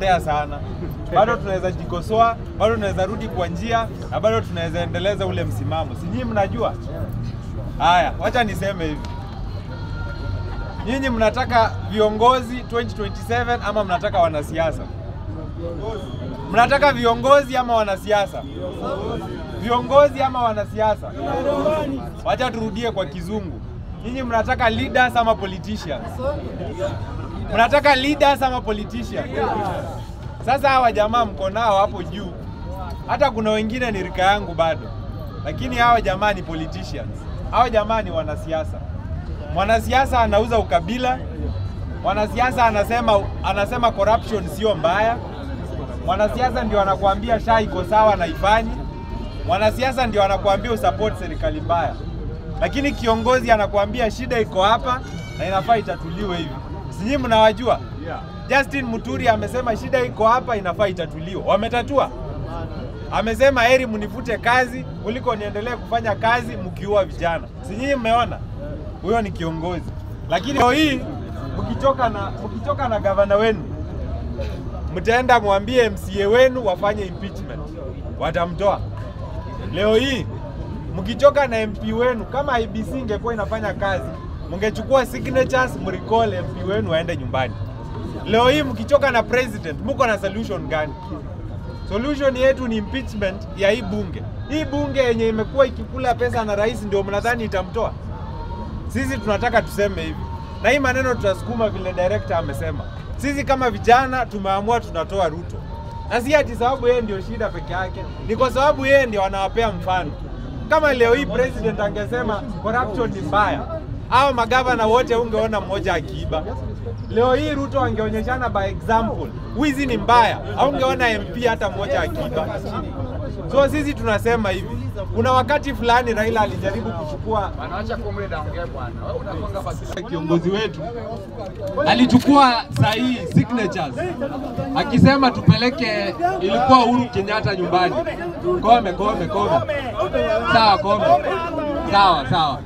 Sana. Bado tunaweza jikosoa, bado tunaweza rudi kwa njia na bado tunaweza endeleza ule msimamo. Si nyinyi mnajua? Haya, wacha niseme hivi. Nyinyi mnataka viongozi 2027 ama mnataka wanasiasa? Mnataka viongozi ama wanasiasa? Viongozi ama wanasiasa? Wacha turudie kwa kizungu. Nyinyi mnataka leaders ama politicians? Mnataka leaders ama politicians? Sasa hawa jamaa mko nao hapo juu. Hata kuna wengine ni rika yangu bado. Lakini hawa jamaa ni politicians. Hawa jamaa ni wanasiasa. Mwanasiasa anauza ukabila. Mwanasiasa anasema corruption sio mbaya. Mwanasiasa ndio anakuambia SHA iko sawa na ifanyi. Mwanasiasa ndio anakuambia usupport serikali mbaya. Lakini kiongozi anakuambia shida iko hapa na inafaa itatuliwe hivi. Si nyinyi mnawajua? Justin Muturi amesema shida iko hapa inafaa itatuliwe. Wametatua? Amesema heri mnifute kazi kuliko niendelee kufanya kazi mkiua vijana. Si nyinyi mmeona? Huyo ni kiongozi. Lakini leo hii mkichoka na gavana wenu, mtaenda mwambie MCA wenu wafanye impeachment. Watamtoa. Leo hii mkichoka na MP wenu, kama IBC ingekuwa inafanya kazi, mngechukua signatures mrecall MP wenu waende nyumbani. Leo hii mkichoka na president, mko na solution gani? Solution yetu ni impeachment ya hii bunge. Hii bunge yenye imekuwa ikikula pesa na rais ndio mnadhani itamtoa? Sisi tunataka tuseme hivi. Na hii maneno tutasukuma vile director amesema. Sisi kama vijana tumeamua tunatoa Ruto. Na si ati sababu yeye ndio shida peke yake, ni kwa sababu yeye ndio anawapea mfano. Kama leo hii president angesema corruption ni mbaya, hao magavana wote ungeona mmoja akiiba. Leo hii Ruto angeonyeshana by example, wizi ni mbaya, haungeona MP hata mmoja akiiba. So sisi tunasema hivi, kuna wakati fulani Raila alijaribu kuchukua, kiongozi wetu alichukua sahihi signatures akisema tupeleke, ilikuwa Uhuru Kenyatta nyumbani. Kome. Sawa, kome. Sawa.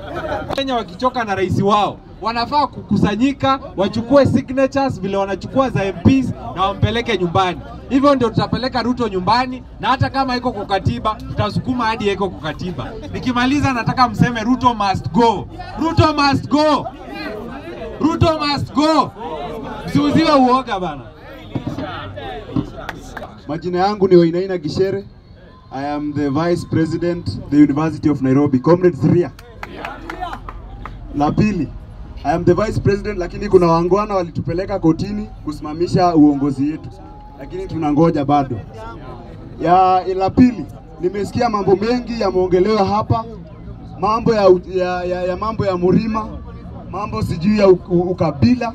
Kenya wakichoka na rais wao wanafaa kukusanyika, wachukue signatures vile wanachukua za MPs na wampeleke nyumbani. Hivyo ndio tutapeleka Ruto nyumbani, na hata kama iko kwa katiba tutasukuma hadi iko kwa katiba. Nikimaliza nataka mseme Ruto must go. Ruto must go. Ruto must go. Msiuziwe uoga bana. Majina yangu ni Wainaina Gishere. I am the Vice President, the University of Nairobi. Comrades Ria. La pili, I am the Vice President, lakini kuna wangwana walitupeleka kotini kusimamisha uongozi yetu. Lakini tunangoja bado. Ya la pili, nimesikia mambo mengi yameongelewa hapa. Mambo ya mambo ya Murima, mambo sijui ya ukabila.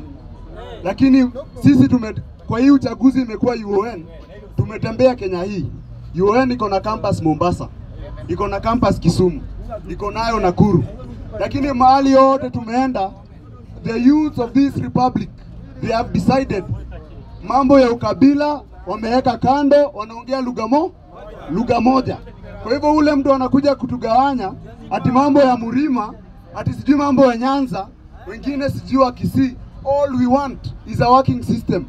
Lakini sisi kwa hii uchaguzi imekuwa UoN, tumetembea Kenya hii. UoN iko na campus Mombasa, iko na campus Kisumu, iko nayo Nakuru. Lakini mahali yote tumeenda, the youth of this republic, they have decided mambo ya ukabila wameweka kando, wanaongea lugha moja. Kwa hivyo ule mtu anakuja kutugawanya ati mambo ya Murima, ati sijui mambo ya Nyanza, wengine sijui wa Kisii. All we want is a working system.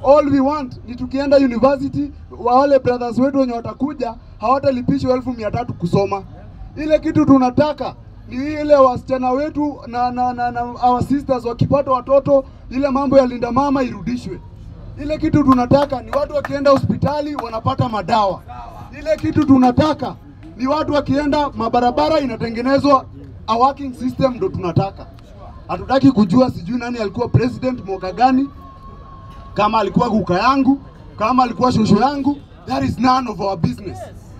All we want ni tukienda university, wale brothers wetu wenye watakuja hawatalipishwa 1300 kusoma. Ile kitu tunataka ni ile wasichana wetu na our sisters wakipata watoto, ile mambo ya linda mama irudishwe. Ile kitu tunataka ni watu wakienda hospitali wanapata madawa. Ile kitu tunataka ni watu wakienda mabarabara inatengenezwa. A working system ndo tunataka. Hatutaki kujua sijui nani alikuwa president mwaka gani, kama alikuwa kuka yangu, kama alikuwa shosho yangu. That is none of our business.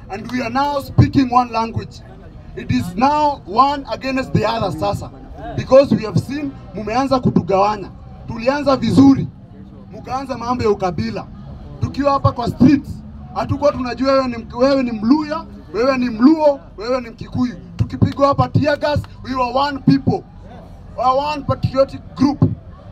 And we are now speaking one language. It is now one against the other sasa. Because we have seen mumeanza kutugawanya. Tulianza vizuri, mukaanza mambo ya ukabila. Tukiwa hapa kwa streets, hatukuwa tunajua wewe ni Mluya, wewe ni Mluo, wewe ni Mkikuyu. Tukipigwa hapa tear gas, we were one people. We were one patriotic group.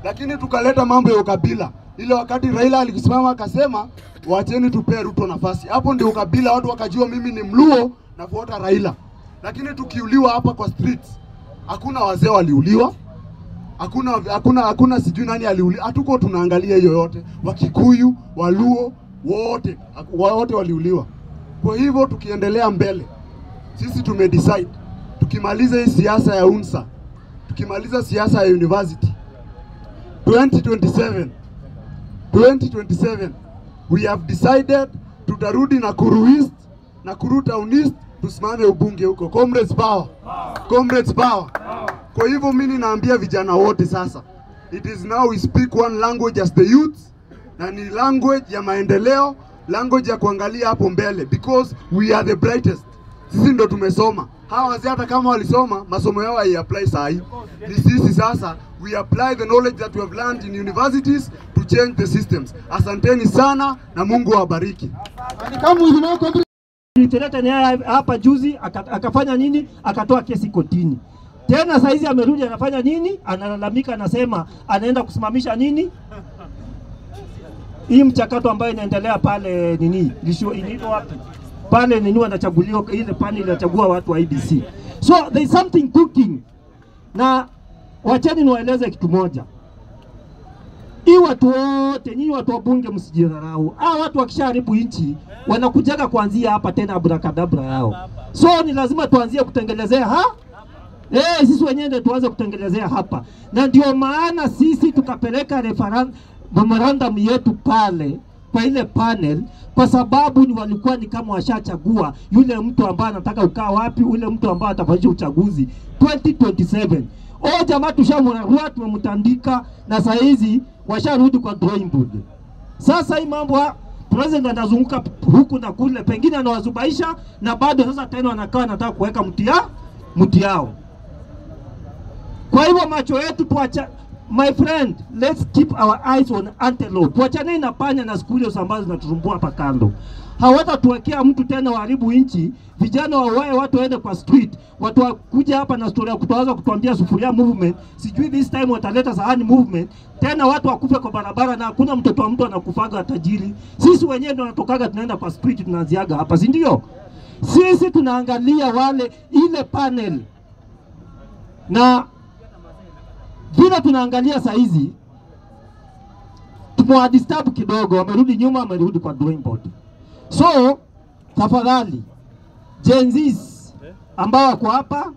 Lakini tukaleta mambo ya ukabila. Ile wakati Raila alisimama akasema wacheni tupee Ruto nafasi. Hapo ndio ukabila, watu wakajua mimi ni Mluo nafuata Raila. Lakini tukiuliwa hapa kwa streets, hakuna wazee waliuliwa, Hakuna sijui nani aliuliwa. Hatuko tunaangalia hiyo yote. Wakikuyu, Waluo, wote wote waliuliwa. Kwa hivyo tukiendelea mbele, sisi tumedecide tukimaliza hii siasa ya UNSA, tukimaliza siasa ya university 2027, 2027 we have decided tutarudi Nakuru East, Nakuru Town East, tusimame ubunge huko. Comrades power. Comrades power. Kwa hivyo mimi ninaambia vijana wote sasa, it is now we speak one language as the youth, na ni language ya maendeleo, language ya kuangalia hapo mbele, because we are the brightest. Sisi ndo tumesoma. Hawa wazee hata kama walisoma, masomo yao hai-apply saa hii. Ni sisi sasa, we apply the knowledge that we have learned in universities to change the systems. Asanteni sana na Mungu awabariki. Tulileta naye hapa juzi akafanya nini? Akatoa kesi kotini. Tena saizi amerudi anafanya nini? Analalamika, anasema anaenda kusimamisha nini? Hii mchakato ambayo inaendelea pale nini? Inaitwa wapi? Pale nini wanachaguliwa, ile panel inachagua watu wa IEBC. So there is something cooking. Na wacheni niwaeleze kitu moja. Hii watu wote, nyinyi watu wa bunge msijidharau. Hawa watu wakishaharibu nchi wanakujaga kuanzia hapa tena abrakadabra yao. So ni lazima tuanzie kutengelezea ha? Sisi wenyewe ndio tuanze kutengelezea hapa. Na ndio maana sisi tukapeleka memorandum yetu pale kwa ile panel, kwa sababu ni walikuwa ni kama washachagua yule mtu ambaye anataka ukaa wapi, yule mtu ambaye atafanyisha uchaguzi 2027. Oh jamaa tushamrarua, tumemtandika na saa hizi washarudi kwa drawing board. Sasa hii mambo president anazunguka huku na kule, pengine anawazubaisha na bado sasa tena wanakaa wanataka kuweka mti yao. Kwa hivyo macho yetu tuacha, my friend, let's keep our eyes on antelope. Tuachane na panya na squirrels ambazo zinatusumbua hapa kando. Hawatatuwekea mtu tena waharibu nchi, vijana wawae, watu waende kwa street, watu wakuja hapa na story ya kutoanza kutuambia sufuria movement, sijui this time wataleta sahani movement, tena watu wakufe kwa barabara na hakuna mtoto wa mtu anakufaga tajiri. Sisi wenyewe ndio tunatokaga tunaenda kwa street, tunaanziaga hapa, si ndio? Sisi tunaangalia wale ile panel. Na vile tunaangalia saa hizi tumewadisturb kidogo, wamerudi nyuma, wamerudi kwa drawing board. So tafadhali Gen Zs ambao wako hapa